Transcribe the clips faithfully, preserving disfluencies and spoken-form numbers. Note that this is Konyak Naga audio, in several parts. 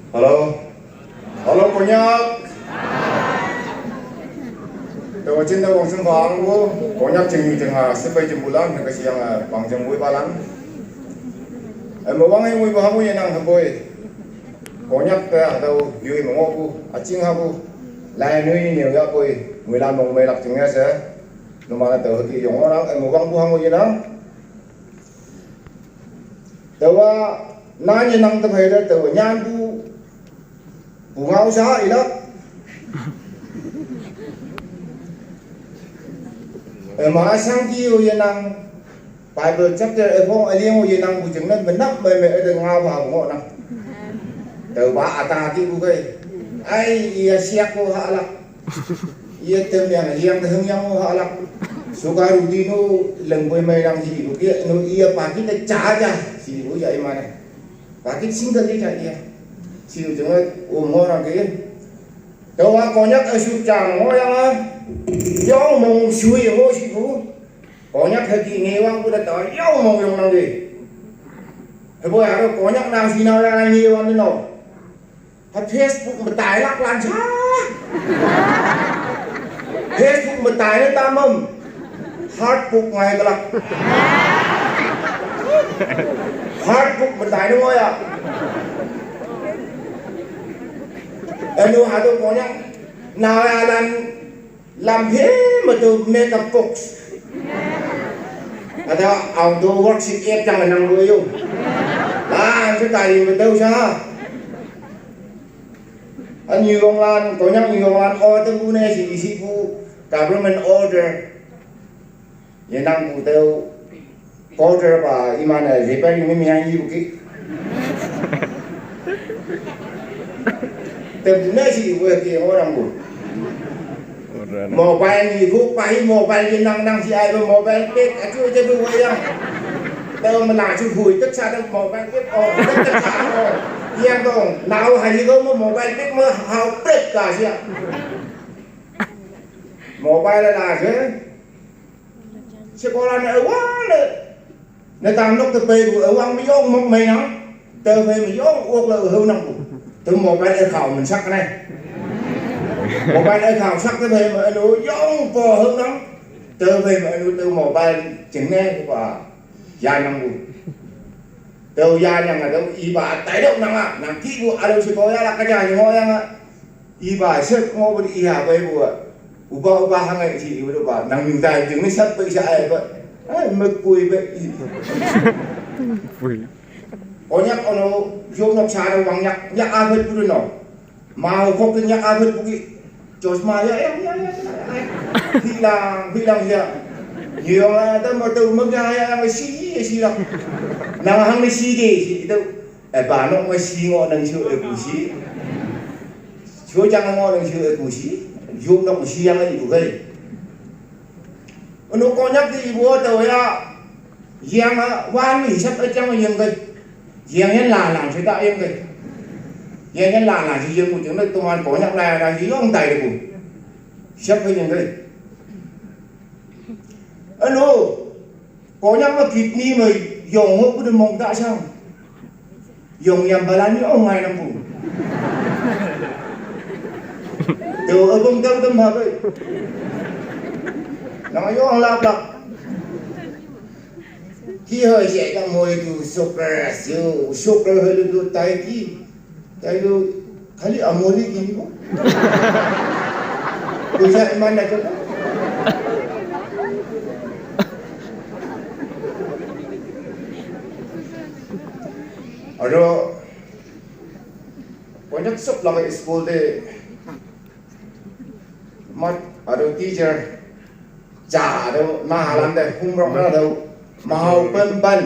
Hello. Hello, Konyak. Tawa chin da wang sung bang bu. Konyak jing jing ha, sepai jing bulan, ha kasi yang, ah, bang jing bui balan. Eh, mo wang eh, mui ba ha mui nang ha bui. Konyak ta ha tau yui mo bu, a ching ha bu. Lai nui ni ya bui, mui lan mong mui lak jing ya se. Numa na tau ha ki yong orang, eh, mo wang bu ha mui nang. Tawa, na nyi nang ta phai da, tawa nyan bu, bu ngau sa ilak. Eh, ma sang ki yo ye nang, Bible chapter eh phong a liang yo ye nang bu jeng nan, menap mai mai eh da ngau ba bu ngau nang. Tawa, ata ki bu kai. Ai, iya siak ko ha lak. Iya tem yang yang heng yang mo halak. Suka rudi no leng boy mai rang si bu kia no iya pakit ta cha cha si bu ya imane. Pakit single ni cha iya. Si bu jeng o mo rang ke. Tawa Konyak a su cha mo yang a. Yong mong sui mo si bu. Konyak ha ki nge wang bu da ta yong mong yong nang de. He bo ya Konyak nang si nang rang nge wang no. Ha Facebook ma tai lak lan cha. Facebook ma tai na ta mum. Heartbook ngai ka lak. Heartbook ma tai na ngoi a. Anu ha tu Konyak. Na ya lan Lam phe ma tu makeup box. Ada outdoor work si ep jang nang lo yo. Lan tu tai ma tu sa. An yu yong lan, Konyak yu yong lan order bu ne si isi bu government order. Ye nang bu tu Quarter ba imane repairing mi yang yi bu ki. Te bu ne si we ki orang bu. Mobile ni bu pa hi mobile ni nang nang si ai bu mobile pek acu aja bu wayang. Te mana cu hui tek sa tek mobile pek oh tek sa oh. Yang dong, nau hai ni dong mobile pek ma hau pek ka sia. Mobile la je. Sekolah na awang le. Na tang nok te pei bu awang mi yong mok mai nang. Te pei mi yong ok le hau nang bu. Te mobile e khao man sak ne. Mobile e khao sak te pei ma anu yong po hau nang. Te pei ma anu te mobile jeng ne bu ba. Ya nang bu. Te ya nang a te i ba tai dok nang a. Nang ki bu alo sekolah la ka ja ni mo yang a. Iba sep ngo beri iha bai bua. Uba uba hangai si iba uba nang minta jeng ni sep bai sa ai ba. Ai mek pui ba. Pui. Konyak ono jom nok sa wang nyak nyak abet pun no. Mau kok nyak abet buki. Jos ma ya ya ya ya. Hilang hilang ya. Yong ada mau tu mek ya ya si si lah. Nang hang ni si de si itu. E ba nok ma si ngo nang siu e bu si. Siu jang ngo nang siu e bu si. Yum nok ma si yang e bu kai. Unu Konyak di ibu ta ya. Yang a wan ni sat a jang yang kai. Yang yan la lang si ta yang kai. Yang yan la lang si yang bu jang na tuan Konyak la lang si yong tai bu. Sat a yang kai. Unu Konyak ma kidney ma yong ho ku de mong ta sang. Yong yam balan ni ong ngai nang bu. Tu abang tam tam ha bai. Nang yong lap lap. Ki ho ye ta moi tu soccer siu soccer ho lu tu tai ki. Tayo, kali amoli gini ko. Kuya iman na ko. Aro, Konyak sop lama school de. Mat, aro teacher. Cha do na halam de hum rok na do. Mahau pem ban.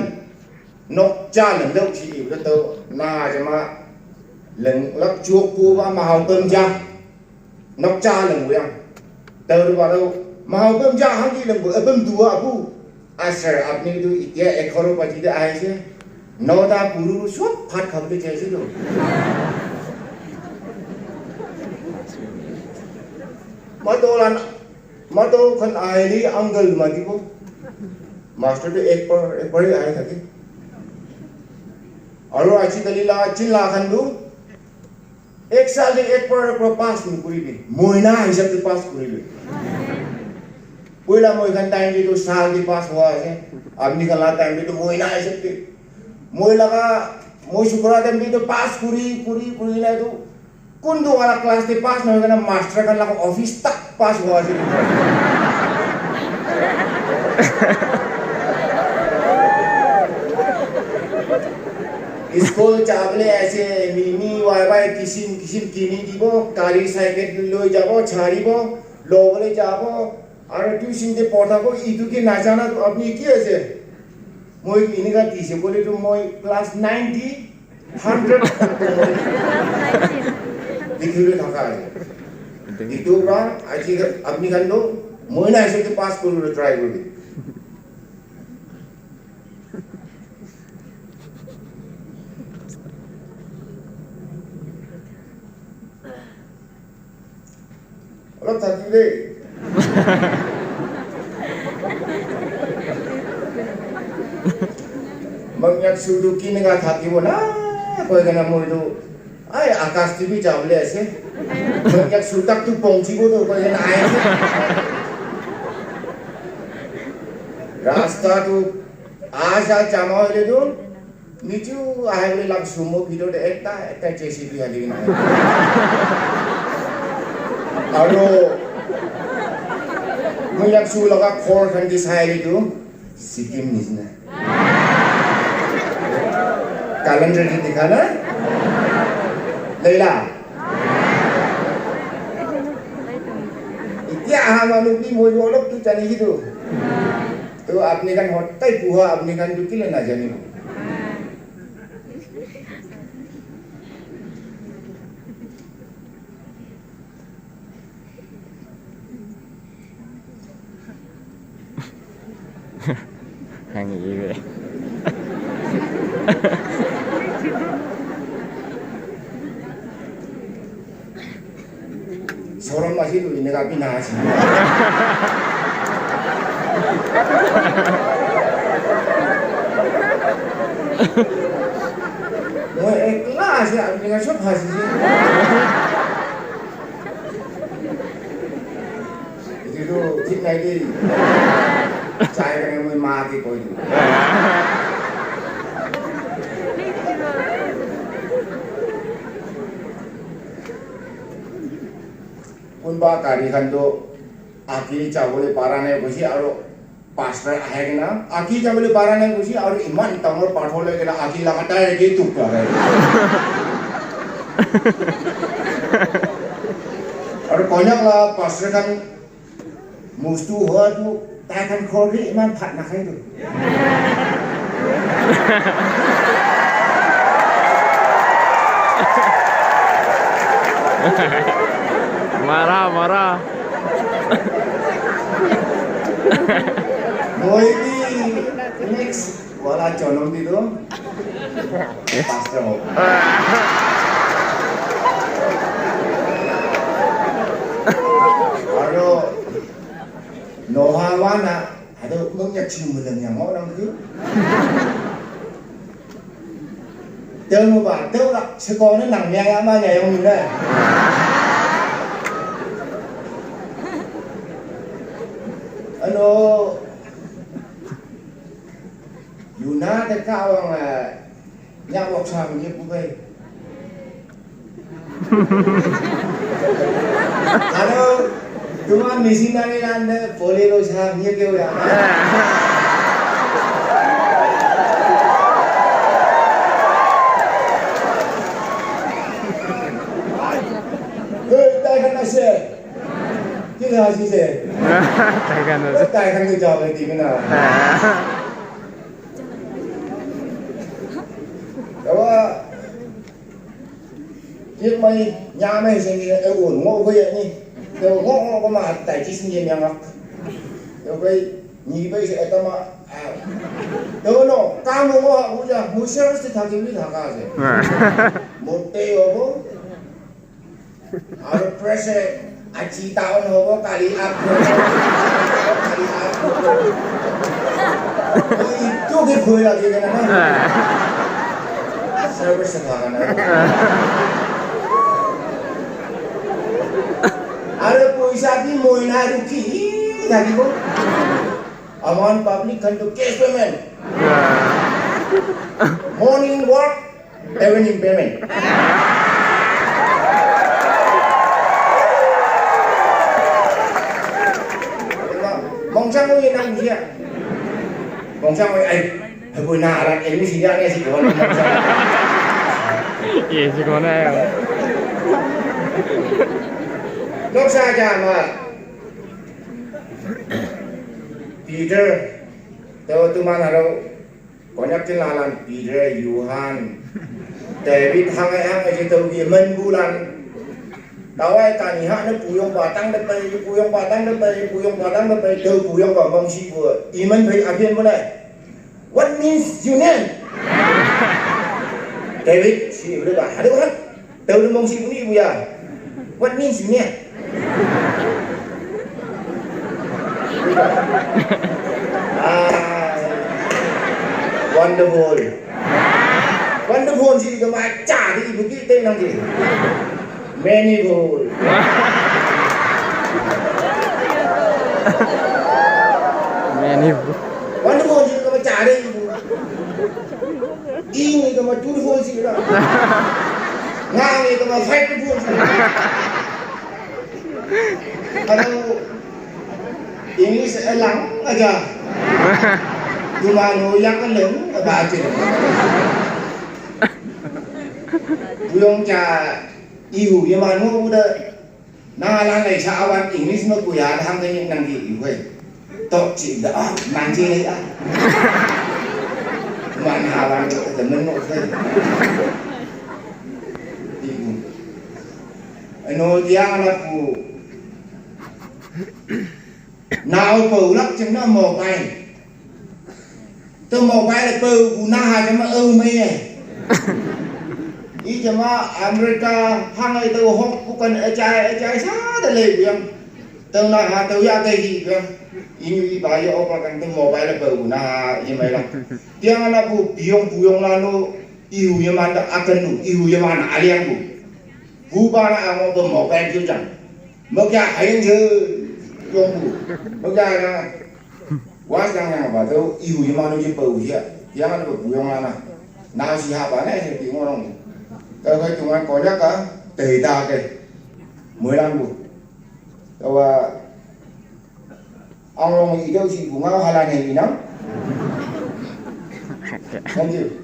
Nok cha leng do chi iu do to na jama leng lak chuak pu ba mahau pem ja. Nok cha leng bu yang. To do ba do mahau pem ja hang ki leng bu pem dua bu. Asar apni tu itia ekhoro pa chi de ai se. No ta puru suap phat kham de che se do. Ma to lan Mato khan ai li angle ma di bo. Master tu ek par ek par ai thaki. Aro achi tali la chin la khan du. Ek sal te ek para para pass nokoribi. Mohina hisab te pass koribi. Poila moi khan time te to sal te pass hua ase. Apni khan la time te to mohina hisab te. Moi laga, moi sukra time te to pass kori, kori, kori na to. Kuntu wala class te pass nohoi kena master khan laga office tak pass hua ase. School jabole ase, mimi, wai wai, kisim kisim kini dibo, gari cycle loi jabo, charibo, lobole jabo, aru tuition te pothabo, itu ke najana apni ki ase? Moi eneka dise koile to moi class ninety, hundred likhi kena thaka ase. Itu pra aji apni khan to mohina hisab te pass koribole try koribi. Olop thakibi dei. Mangyak su tu kineka thakibo na, koi kena moi tu, ai, akash te bi jabole ase. Mangyak su tak tu pongchibo tu koi kena ahi ase. Rasta tu aha ja jama hoile tu, nichu ahibole laga sumo bhitor te ekta, ekta J C B hali kena ahe. Aru Mangyak su laga ghor khan ke sai le tu, Sikkim nisina. Calendar ke dikha na? Leila. Itya aha manu bi moi olop tu jani situ. To apni khan hotai puha, apni khan tu kile najani. Hang iwe. Sorom ase tu, eneka bi na ase. Moi ekla ase, apni khan sob hasi ase. Etu tu thik nai de. Chai kena moi ma ke koi dibo. Kunba gari khan toh age jabole para nai koise, aru pastor ahi kena age jabole para nai koise, aru iman dangor pathor loi kena age laga tyre ke tuk kare. Aru konyak la pastor khan mustu hua tu, tai khan ghor ke iman bhat nakhai tu. Mara, mara. Moi bi next wala jonom te tu pastor hobo. Aru noha wana, aru mung ya chu mulang ya mo nang tu. Teu mo ba, teu la, se ko ne nang ya ya ma ya yong ne. Ano, Yuna te ka wang, eh, nya wok sa mi ye pu bai. Aro, tuma missionary lan de Bolero sa mi ye ke ya. Hey, tai kan na se. Ki na si se. Tai kan na se. Tai kan ke jaw le ti na. Kawa, yek mai, nya mai se ni, e wo ngo ko ye ni. Te wo ngo ngo ko ma tai chi sin ye nya ngak. Te ko ni bai se eta ma. Te wo no, ka mo ngo ha uja, mu se se ta ki ni ta ka se. Mo te yo bo. Aru pressure, aji down hobo, kali up hobo, kali up hobo. Itu ke bhoi lage kena na. Service thaka na. Sabi mo na ruki, sabi ko. Aman public kan tu cash payment. Morning walk, evening payment. Mong sang mo yun ang siya. Mong sang mo ay. Hei, bu na ran ilmu sida ne si kawan. Ye, si kawan ai. Nok sa ja ma. Peter. Tau tu man haro. Konyak tin lalan Peter, Johan. David hang ai hang ai tau bi man bulan. Tawai tani ha ne puyong batang de pai, puyong batang de pai, puyong batang de pai, tau puyong ba mong si bu. Iman bai abian bu nai. What means union? David, si ibu ba, aduh ha. Tau lu mong si bu ni bu ya. What means union? Ah, wonderful. Wonderful si ka ma cha di ibu ki te nang di. Many bol. Many bol. One bol si ka ma cha de. Ing ka ma two bol si ka. Nga ka ma five bol si. Ano English elang aja. Dumano yang eleng baca. Buyong cha Ihu ye man ho bu de. Na lan lai sa awan English ma ku ya hang ke nang ki ihu. Tok chi da ah man chi lai ah. Man ha wan ke de men no ke. Ihu. Ano dia na ku. Na au pau lak chang na mobile. Tơ mobile pơ bu na ha chama ơ mê ai. I chama America hang ai tơ hok ku kan ơ chai ơ chai sa da le biang. Tơ na ha tơ ya tơ hi biang. I ñu i ba yo ok kan tơ mobile pơ bu na ha i mai la. Tiang na bu biong bu yong la no i hu ye man da akan nu i hu ye man a liang bu. Bu ba na a ngo bu mobile ju chang. Mok ya hai yang je yong bu. Mok ya na. Wa yang yang ba tơ ihu ye ma no je pau hia. Yang na bu yong na na. Na si ha ba na se pi ngorong. Tơ kai tu ngan ko ya ka te da ke. Mui lang bu. Tơ wa ang long i tơ si bu ngau ha la ne i nang. Thank you.